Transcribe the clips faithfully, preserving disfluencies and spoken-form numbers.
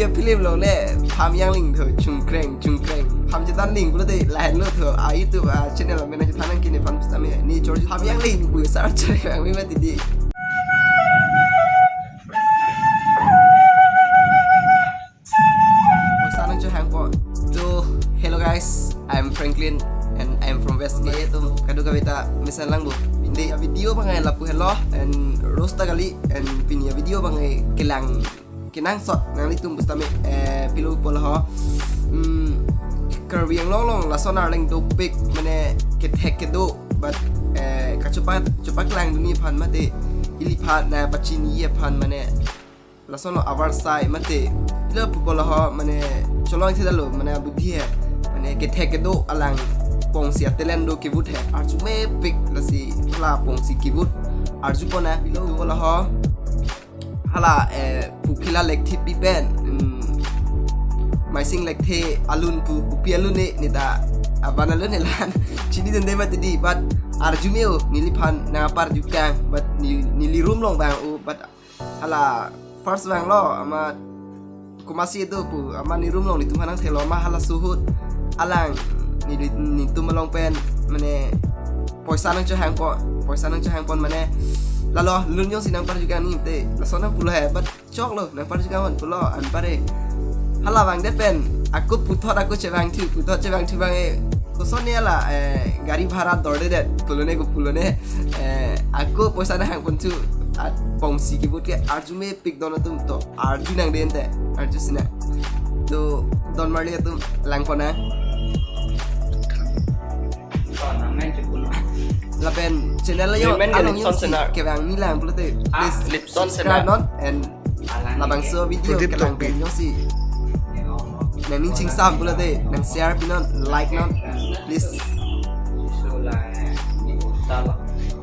Film along le Phamjang Ling tho, chungkreng chungkreng. Pham chetan ling pulote lahenlo tho. A YouTube a channel amen chethan nangji nephan pusitame, ne chor Phamjang Ling pu search chore vangve mati di. Poisa nangchohangpo. So, hello guys, I'm Franklin and I'm from West K A. Tum kadokave ta mesen lang bo. Pini a-video abang ke lapu henlo, and roast ta kali, and pini a-video abang ke kelang kenangsot nanglitum pusitame, eh, pilo pulo ho. Hmm, Karbi Anglong along lason arleng dopik, mane kethek kedo, but, eh, kachepa chepaklangdunji aphan mate iliphan na pachiniji aphan mane lason lo avarsai mate ilo pu pulo ho, mane cholong theda lo, mane abudhi he, mane kethek kedo alang pongsi a-talent do kevut he, arjumepik, lasi hala pongsi kevut arjupon na. Pilo pulo ho, hala, eh, Pokila Lekthe pi pen, hmm, Maising Lekthe alun pu, kopi alun ne, ne ta aban alun ne la-an chinidunde mati di, but arju me-o, neliphan nangparjukang, but ne, neli room along vang-o, but hala first vanglo, amat komatsi do pu, amat ne room along netum aphan nangthelo, amat halaso ahut alang neli, netum along pen mane poisa nangchohangpo, poisa nangchohangpon mane, lalo lun jongsi nangparjukang nangji te, lason nangpulo he, but choklo, nangparjukang pon pulo, anparke hala vangdet pen ako puthot ako chevangthu, puthot chevangthu abang ke, koson ne hala, eh, gari bhara dordedet pulo ne, ko pulo ne, eh, ako poisa nangponthu, at pongsi kevut ke arjumepik don atum, to arju nangdente, arju sina. To don marli atum, langpon na. Lapen channel yo along jongsi kevang ni lang pulote, ah, please Lipson subscribe non, and labangso video Pradip kelang Tokbi pen jongsi nangning chingsam pulote nang share pinon, like non, please.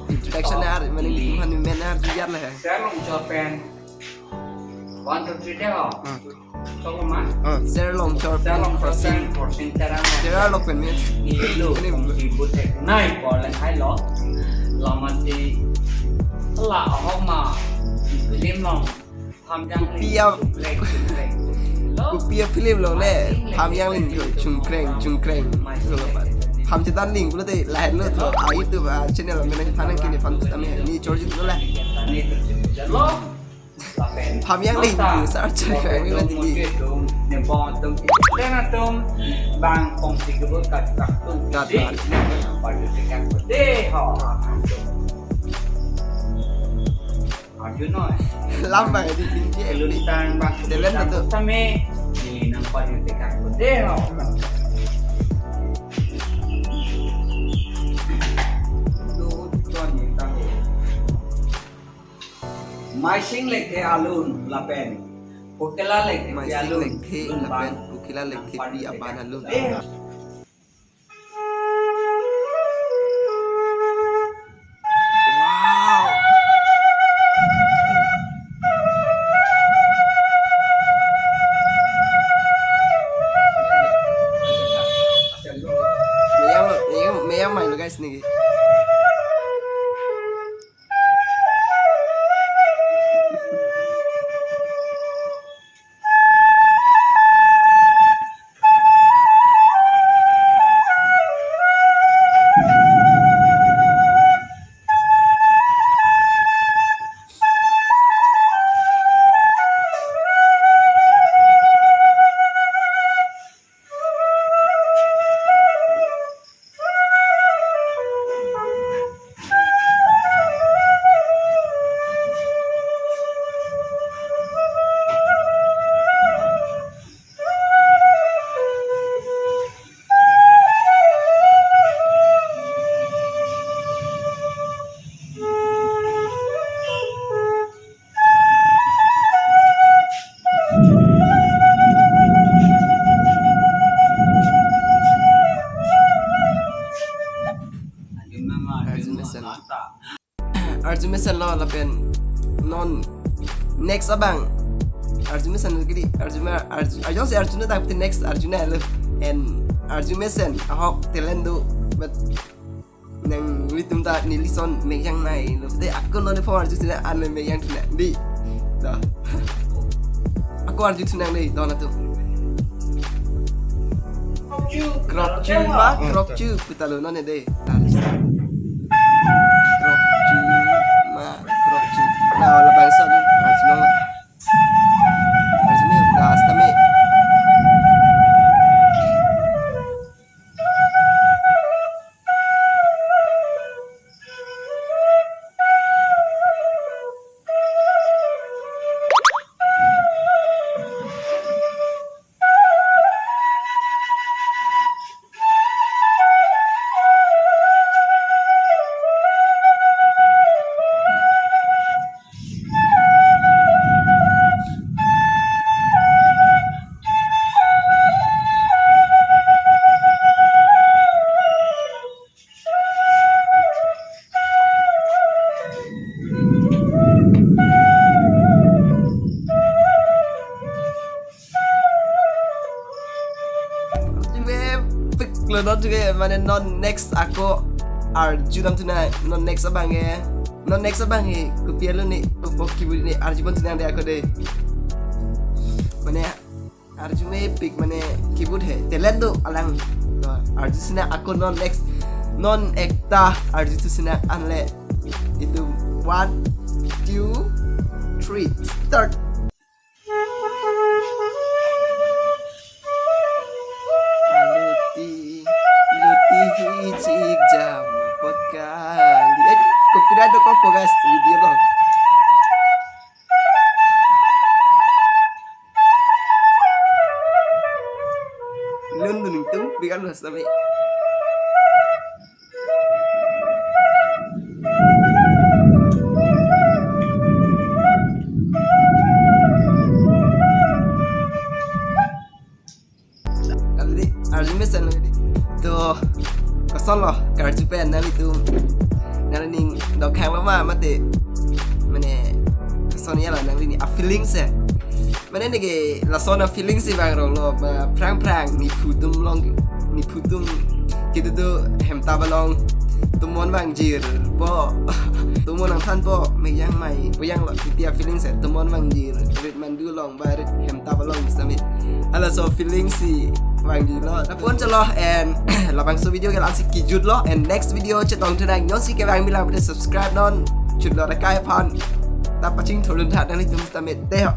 Introduction na ar mane netum aphan men arju yar le he. Share along chor pen. One, two, three, dei ho. Hmm. Chok ma? Hmm. Share along chor pen, share along chor pen, crossing. Crossing, share along. Share along pen men. Ni lo, ini kong si butek nai por leng hai lo. Lama ti la ahok ma film along. Phamjang Ling. Kopi a, kopi a film along le Phamjang Ling tho, chungkreng chungkreng. Pham chetan ling pulote lahenlo tho. A YouTube a channel amen chethan nangji nephan pusitame, ne chor jit lo la. Phamjang Ling pu search chore vangve mati di. Bang pongsi kevut kat kat tum. Kat kat. Dei ho. Arju noi. Lamba di tinggi. Lun tang bang talent itu. Tame. Ni nangparjutekan ko dei ho. Tuh, tuh, ni tahu. Maising Lekthe alun lapen Pokila Lekthe pi alun. Maising Lekthe lapen Pokila Lekthe pi aban alun. Eh. Wow. Meyang, meyang, meyang main lo guys niki. Arju mesen. Arju mesen lo lapen non next abang. Arju mesen kiri, arju ma, arju, arju si arju na tak next arju na lo. And arju mesen ahok talent do, but nanglitum ta neli son meyang nai lo. Dei ako non phone arju sina an meyang thina. Dei. Dah. Ako Ako arju thu nang dei, don atum. Krokchu ma, krokchu, putalo non dei. Krokchu ma, krokchu. Na, labangso ni, arju non. Arju ni, gas tame. Jube, pik lo non jube, mane non next ako arju dam thu nang, non next abang ke, non next abang ke, kopi alo ni, kopo keyboard ni, arju pon thu nang dei ako dei. Mane, arju mepik mane keyboard he, talent do alang. To, arju thu nang ako non next, non ekta arju thu nang anle. Itum one, two, three, start. Luti, luti hijik jam pot kali. Eh, copyright do kopo guys, video bang. Lun duning tum, bikan mas tapi. Arju mesen lo dei. To, koson lo, karju pen nanglitum. Nangning dokhang lo ma, mate. Mane, koson ya la nanglining a feeling si. Mane neke lason a feeling si bang rong lo, ba phrang phrang, nephu atum along, nephu atum, kedo do hem tap along, tomon vangjir po, tomon nangthanpo, mek jang mai, po jang lo, titi a feeling si, tomon vangjir, rit mandu along, ba rit hem tap along, samit. Halaso feeling si, vangjilo. Lapu-an chalo, and labangso video ke la-an si kejut lo, and next video chetong thu nang, jongsi kevang bilang, subscribe non, chut lo ra kai aphan, ta pachingthurdun tha nanglitum tame dei ho.